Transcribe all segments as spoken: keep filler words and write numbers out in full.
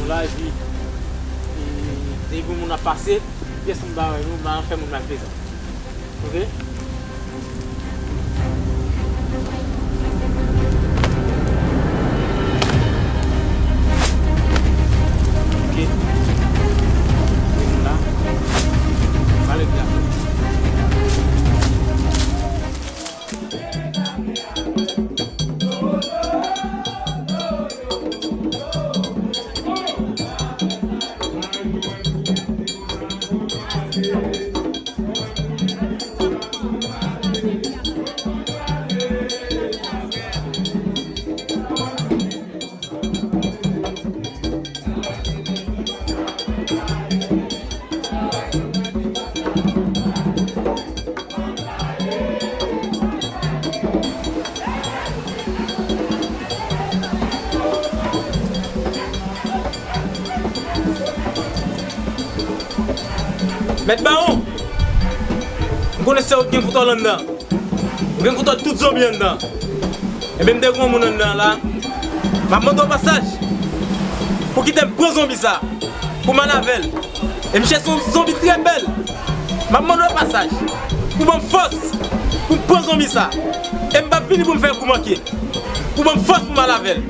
La, epi, e, depi moun ap pase, pyès moun pa wè nou, pa fè moun malfezan. Ok? Ok. Depi moun la, pa lèt la. Mèt Bawon, m konnen se ou ki gen kontwòl anndan. Ou gen kontwòl tout zonbi anndan. Ebyen, m te gen yon moun anndan la. M ap mande w pasaj pou kite m pran zonbi sa, pou m al avè l. E misye se yon zonbi trè bèl. M ap mande w pasaj pou ban m fòs pou m pran zonbi sa. E m p ap vini pou m fè yon kou manke. Pou ban m fòs pou m al avè l.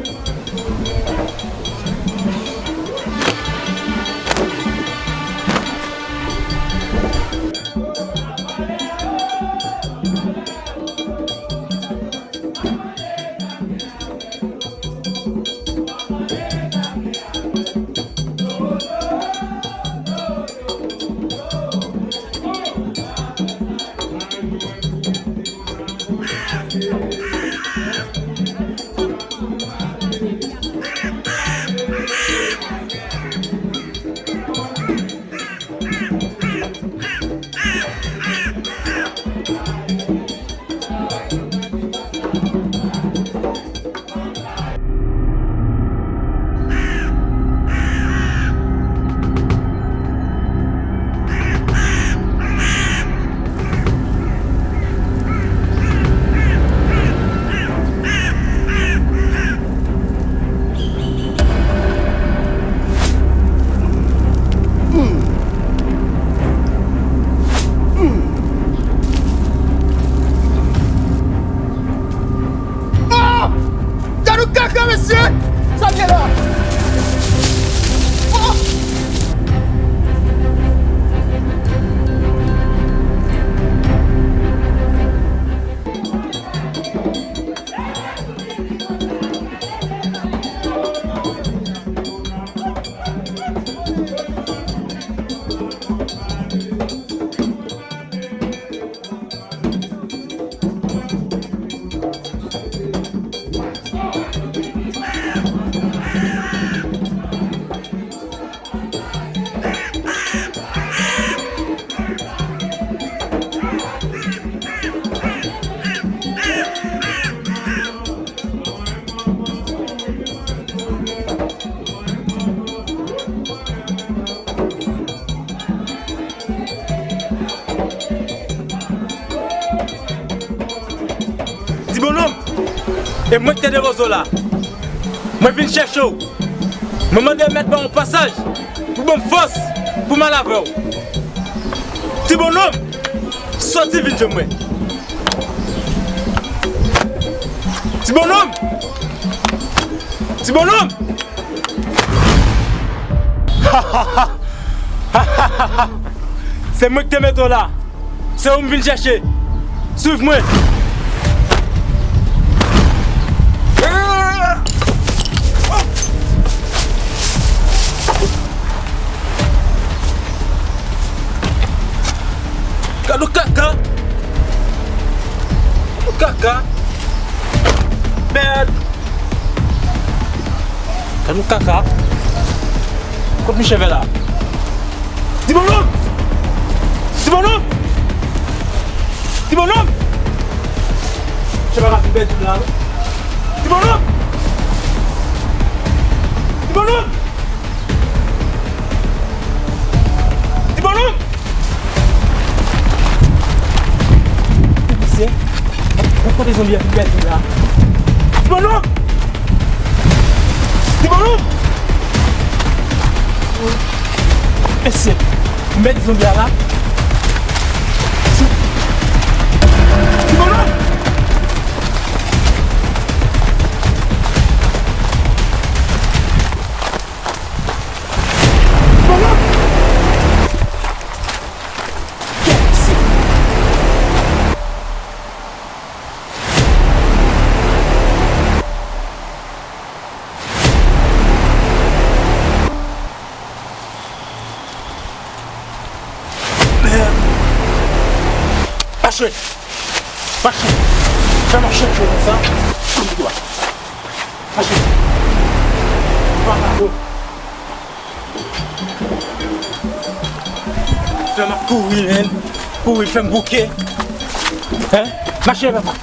Ah! Gad yon kaka, mesye! Sa l ye la? Oh! Ti bonòm, e mwen ki te depoze w la. Mwen vin chèche w. Mwen mande mèt ba w yon pasaj pou ban m fòs pou m al avè w. Ti bonòm, sòti vin jwenn mwen. Ti bonòm! Ti bonòm! Se mwen ki te mete w la. Se ou m vin chèche. Swiv mwen. Gad yon kaka. Yon kaka. Mèd. Gad yon kaka. Kot Michel la? Ti bonòm! Ti bonòm! Ti bonòm! Misye pa ka fin pèdi m la, non. Ti bonòm! Ti bonòm! Ti bonòm! Misye, kote zonbi a fin pèdi m la? Ti bonòm! Ti bonòm! Mesye, m pèdi zonbi a la. Ti, ti bonòm! Ti bonòm! Kèt, mesye! Mèd! Mache! Mache! Fè mache cho konsa. Mache! Papa, oh. Fè m ap kouri, menn. Kouri, fè m bouke. Hein? Mache, papa.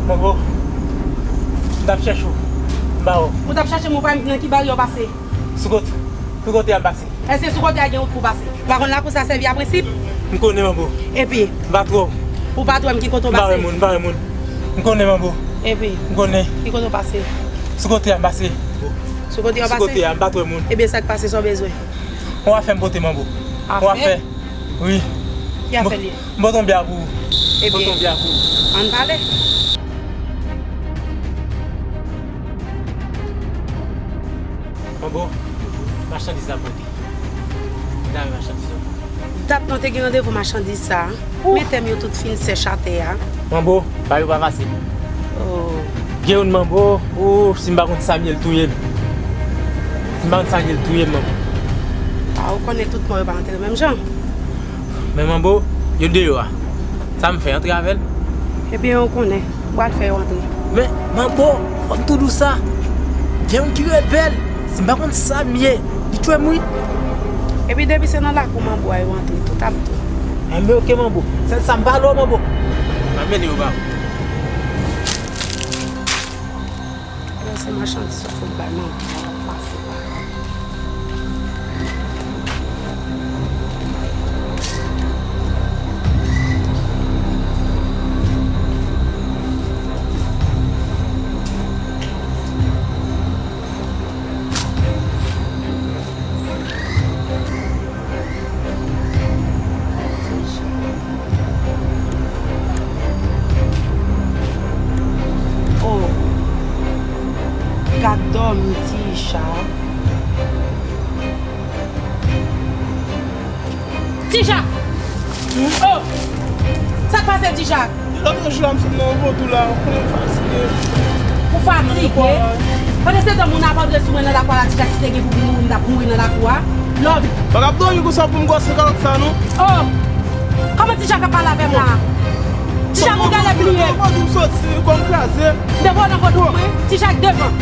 Manbo, m t ap chèche w, m pa wè w. Ou t ap chèche m, ou pa nan ki barye w pase? Sou kote, sou kote a m pase. Èske sou kote a gen wout pou pase? Ou pa konn lakou sa sèvi a prensip? M konnen, manbo. Epi? M pa twò. Ou pa twò m ki kote w pase? M pa wè moun, m pa wè moun. M konnen, manbo. Epi? M konnen. Ki kote w pase? Sou kote a m pase. Sou kote a w pase? Sou kote a, m pa twò moun. Ebyen, sa k pase, sa w bezwen? Yon afè m pote, manbo. Yon afè? Afè? Wi. Ki afè l ye? M pote yon bya pou ou. Ebyen, pote yon bya pou ou. Ann pale. Manbo, machandiz la pote. Dame machandiz la pote. Dat nou te gen randevou machandiz sa a. Men tè m yo tout fin sèch atè a. Manbo, ba yo pa fasil. Oh. Gen youn manbo, ou, si m pa konn sa m ye, l touye m. Si m pa konn sa m ye, l touye m, manbo. A, ou konnen tout mò yo pa antere menm jan. Men manbo, yo deyò a. Sa m fè, antre avè l? Ebyen, ou konnen, ou pral fè yo antre. Men, manbo, fò m tou di w sa. Gen youn ki rebèl. Si m pa konn sa m ye, li tchwe m, wi. Epi depi se nan lakou manbo a yo antre, tout ap tou. Enben, oke, manbo. Sèl sa m pale w, manbo. M ap mennen yo ba ou. Alò, se machandiz ou fout bay manbo a, l ap pase pa. Oh, gad dòmi Ti Jak. Ti Jak! Oh! Sa k pase, Ti Jak? Lòt jou a, m sot nan yon vodou la, ou konnen m fatige. Ou fatige? Pandan se tan, moun ap antre sou mwen nan lakou a la, Ti Jak, si te gen pou mouri, m t ap mouri nan lakou a. Lòt. Pa t ap dòmi konsa pou m gòse kalòt sa, non. Oh! Kòman Ti Jak ap pale avè m la? Ti Jak, ou genlè bliye. Vodou m soti, kò m kraze. Devan nan vodou mwen, Ti Jak devan.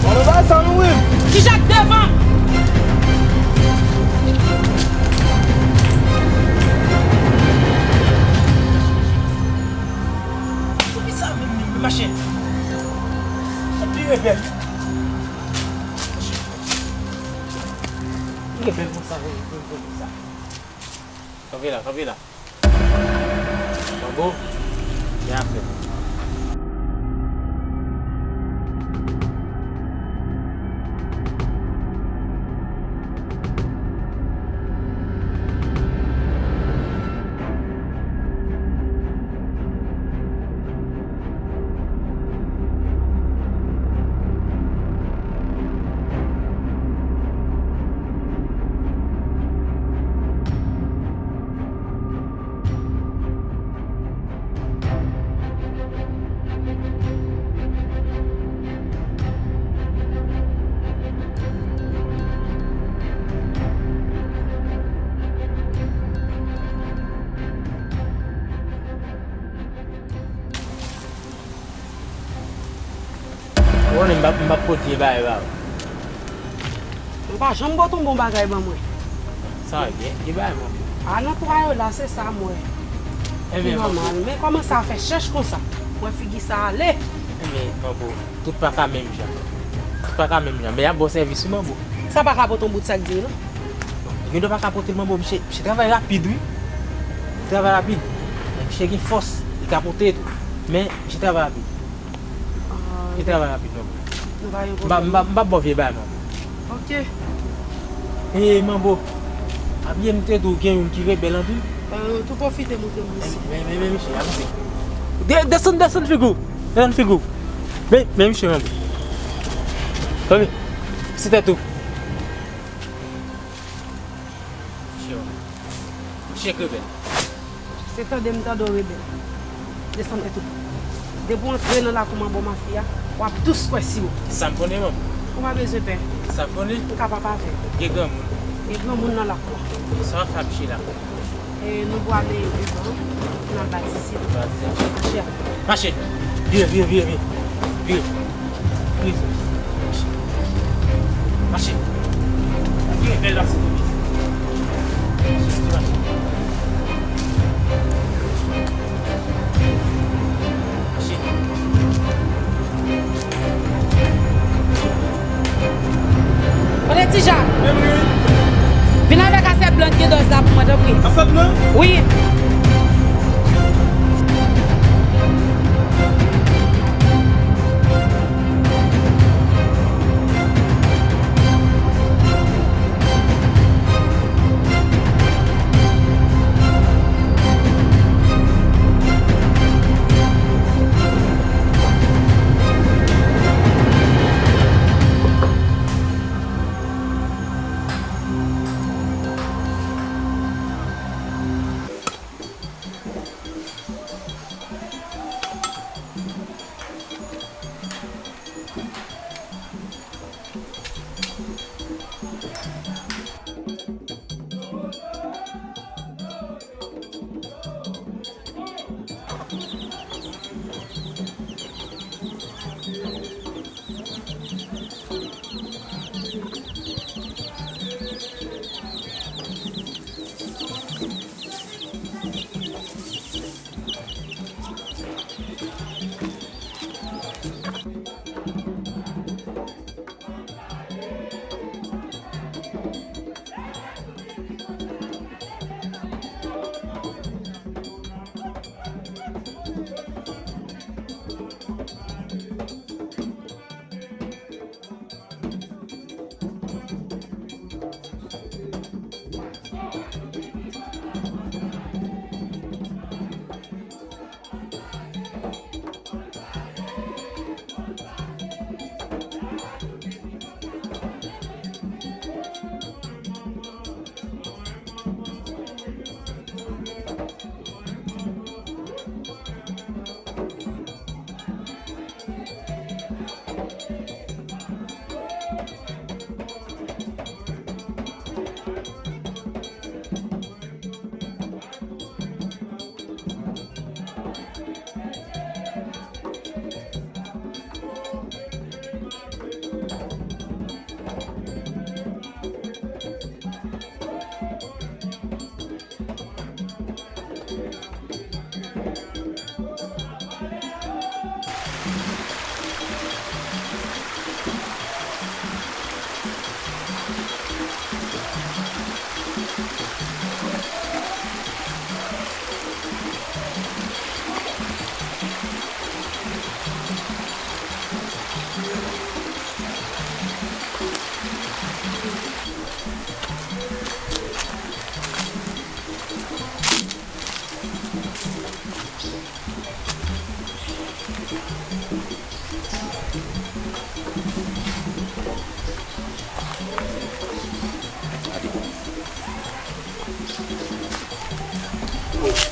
Mwen nan bagay sa nou wi. Ti Jak devan. Poukisa menm li mache? Li rebèl. Li rebèl konsa, rebèl konsa. Kanpe la, kanpe la. Manbo, gen afè. Ou konnen m p ap, m p ap pote bagay ba ou. Mwen pa janm pote yon bon bagay ban mwen. Sa gen, gen bagay mwen. A nan twa yo la, se sa m wè. Ebyen, nòmal. Men kòman sa fè chèch konsa? Mwen figi sa ale. Ebyen, manbo, tout pa ka menm jan. Tout pa ka menm jan. Men y ap ba w sèvis wi, manbo. Sa pa ka pote yon bout sak diri, non? Gen dwa pa ka pote l, manbo. Misye, misye travay rapid, wi. Li travay rapid. Men misye gen fòs. Li ka pote tou. Men misye travay rapid. Ah, li travay rapid, manbo. Nou pa gen pwoblèm. M pa, m pa, m pa ba w vye bagay, manbo. Ok. E, manbo. Abiye m te di w gen youn ki rebèl anpil. Euh, tou pwofite montre m misye. Men, men, men, men, misye, avanse. De-, desann, desann figi w. Desann figi w. Men, men, misye, manbo. Tande. Se tèt ou. Misye, misye k rebèl. Se tande m tande w rebèl. Desann tèt ou. Depi w antre nan lakou manbo mafya, w ap dous kwè siwo. Sa m konnen, manbo. Ou pa bezwen pè. Sa m konnen. M kapab avè w. Gen granmoun. Gen granmoun nan lakou a. Sa w ap fè a misye la? E nou pwale devan, n al batize. Batize. Mache. Mache. Vire, vire, vire, vire. Vire. Vire. Mache. Mache. Vire, bèl la, se pou vire. Mache, mache. Ti Jak, vin avèk asèt blan ki gen dòz la pou mwen, tanpri. Asèt blan? Wi.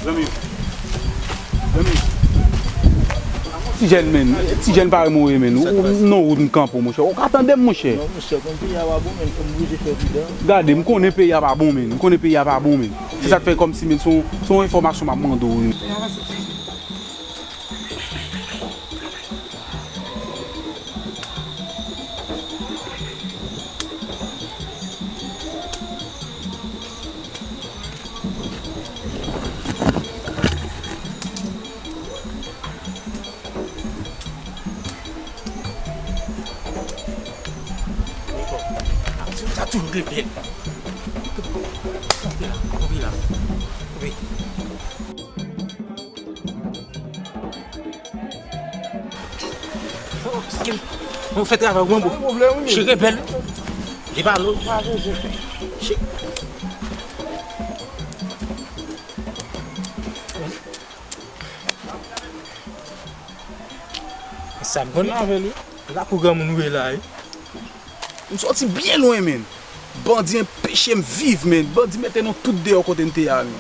Zanmi, zanmi. Ti jèn, men. Ti jèn parèy mwen ye, men. Ou, ou, non, ou kanpe, monchè. Ou ka tande m, monchè. Non, monchè, konn peyi a pa bon, men. Fò m oblije fè pridan. Gade, m konnen peyi a pa bon, men. M konnen peyi a pa bon, men. Se sa k fè kòmsi, men, se yon, se yon enfòmasyon m ap mande w. Sa toujou gen pèn. Kanpe la, kanpe la. Kanpe. Bon, fè travay ou, bon. Chire bèl. Li pa lou. Che- Sa m konn. Lakou granmoun ou ye la, wi. M sòti byen lwen, men. Bandi anpeche m viv, men. Bandi mete nou tout deyò kote n te a, men.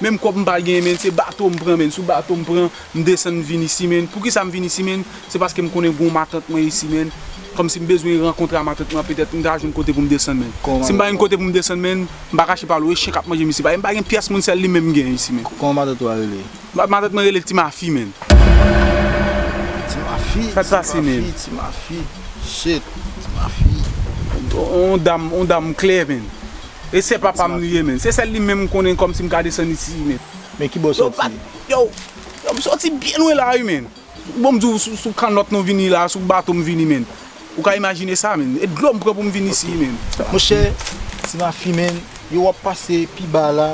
Menm kòb m pa genyen, men. Se bato m pran, men. Sou bato m pran, m desann vin isi, men. Poukisa m vin isi, men? Se paske m konnen gon matant mwen isi, men. Kòmsi m bezwen rankontre a matant mwen, petèt m ta jwenn kote pou m desann, men. Si m pa jwenn kote pou m desann, men, m pa kache pale w, e chen k ap manje m isi. M pa gen pyès moun, sèl li menm m genyen isi, men. Kòman matant ou a rele? Ma-, matant mwen rele Ti Mafi, men. Ti Mafi, sa k pase, men? Ti Mafi, Ti Mafi. Shit, Ti Mafi. On dam, on dam klè, men. E se papa m li ye, men. Se sèl li menm m konnen kòmsi m ka desann isi, men. Men ki bò sòti? Yo, yo, m sòti byen lwen la, wi, men. Bon, m di w, sou, sou kannòt nou vini la, sou bato m vini, men. Ou ka imajine sa, menn. E dlo m pran pou m vin isi, menn. Monchè, ti mafi, menn, yo w ap pase pi ba la.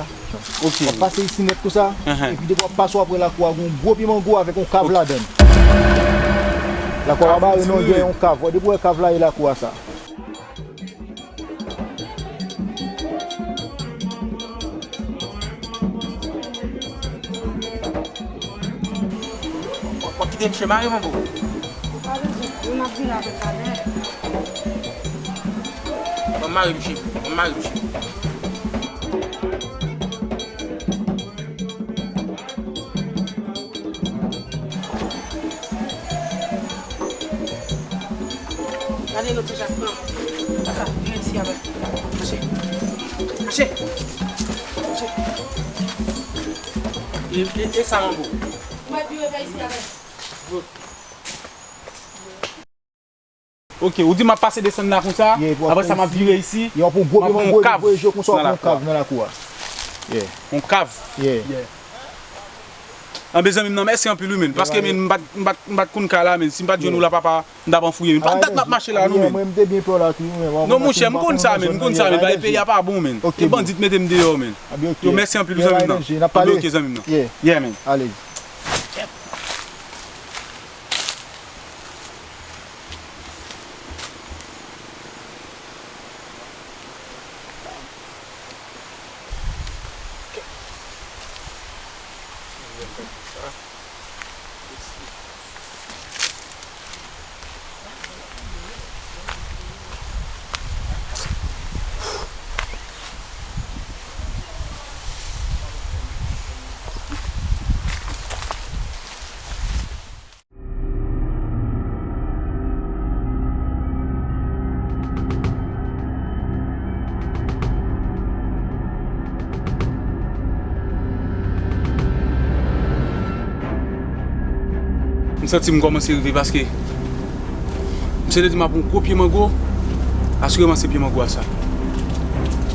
Ok. W ap pase isi nèt konsa. Epi depi w ap pase, w ap wè lakou a gen yon gwo pye mango avèk yon kav ladan l. Lakou a pa bare non, gen yon kav. Depi w wè kav la, e lakou a sa. W ap kite m chemare, manbo? Ou pa bezwen, nou n ap vin avèk sa, men. Ban m mare misye, ban m mare misye. Gade nou ti jak pran. Sa, vire isi avè m. Mache. Mache. Mache. E, e, e sa manbo? Mwen vire vè isi avè m. Ok, ou di m ap pase desann la konsa, apre sa m ap vire isi, m ap pran yon kav nan lakou a. Yon kav? Yeah. Anben zanmi m nan, mèsi anpil wi, menn. Paske, menn, m pa t, m pa t, m pa t konn kay la, menn. Si m pa t jwenn ou la, papa, m t ap anfouye, menn. Pa t dat m ap mache la, non, menn. Non, monchè, m konn sa, menn. M konn sa, menn. Bagay peyi a pa bon, menn. E bandit mete m deyò, menn. Yo, mèsi anpil wi, zanmi m nan. Anben, ok, zanmi m nan. Yeah, menn. M santi m kòmanse rive paske misye te di m ap yon gwo pye mango, asireman se pye mango a sa.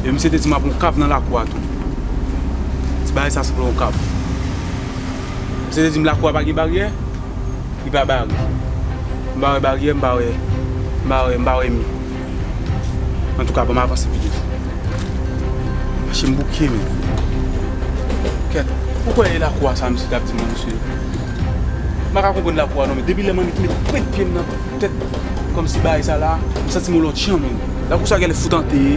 E misye te di m ap yon kav nan lakou a tou. Ti bagay sa sanble yon kav. Misye te di m lakou a pa gen baryè, li pa bare. M pa wè baryè, m pa wè, m pa wè, m pa wè mi. Antouka, ban m avanse pi devan. Mache m bouke, men. Kèt, ou kwè e lakou a sa misye t ap di m nan, mesye? M pa ka konprann lakou a non, men depi lè m annik met pwent pye m nan tèt, kòmsi bagay sa la, m santi m yon lòt jan, men. Lakou sa genlè fout ante ye.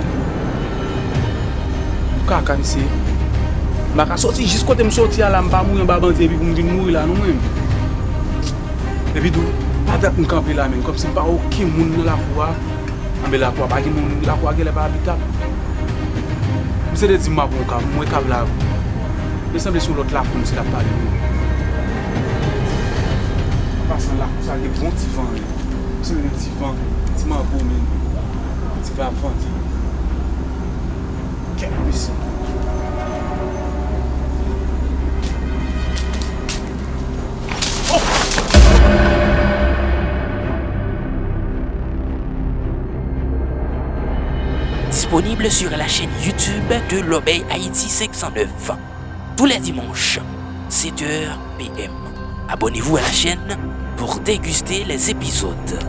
Kaka, mesye. M pa ka soti jis kote m soti a la, m pa mouri anba bandi epi pou m vin mouri la, non, mwen. Epi tou, pa dat m kanpe la, men, kòmsi m pa wè okenn moun nan lakou a. Anben lakou a pa gen moun, lakou a genlè pa abitab. Misye te di m m ap yon kav, m wè kav la. Men sanble se yon lòt lakou misye t ap pale, wi. An pasan, lakou sa gen bon ti van, wi. Misye gen ti van, ti mango, men. Ti van ap vante. Kèt, mesye. Disponible sur la chaîne YouTube de Lobey Haïti cinq cent neuf. Tous les dimanches, sept heures P M. Abonnez-vous à la chaîne pour déguster les épisodes.